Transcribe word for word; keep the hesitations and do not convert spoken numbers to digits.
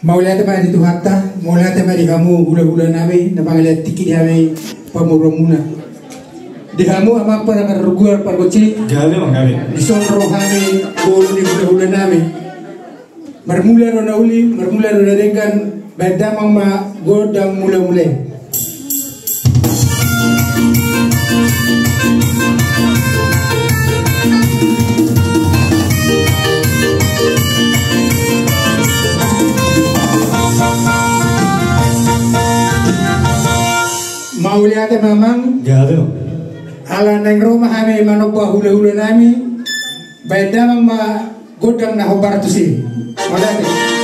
Mauliate ma di Tuhanta, mauliate ma di hamu hulahula nami, na mangalean tingki di hami pamoruonmuna. Di hamu amang pargonsi, pargonsi. Gabe, Amang, gabe. Dison ro hami, boru ni hulahula nami. Marmula do na uli, marmula do na denggan, baen damang ma gondang mulamula i. Mauliate ma, Amang. Gabe. Ala naeng ro ma hami manomba hulahula nami, baen damang ma gondang na hombar tusi. Mauliate.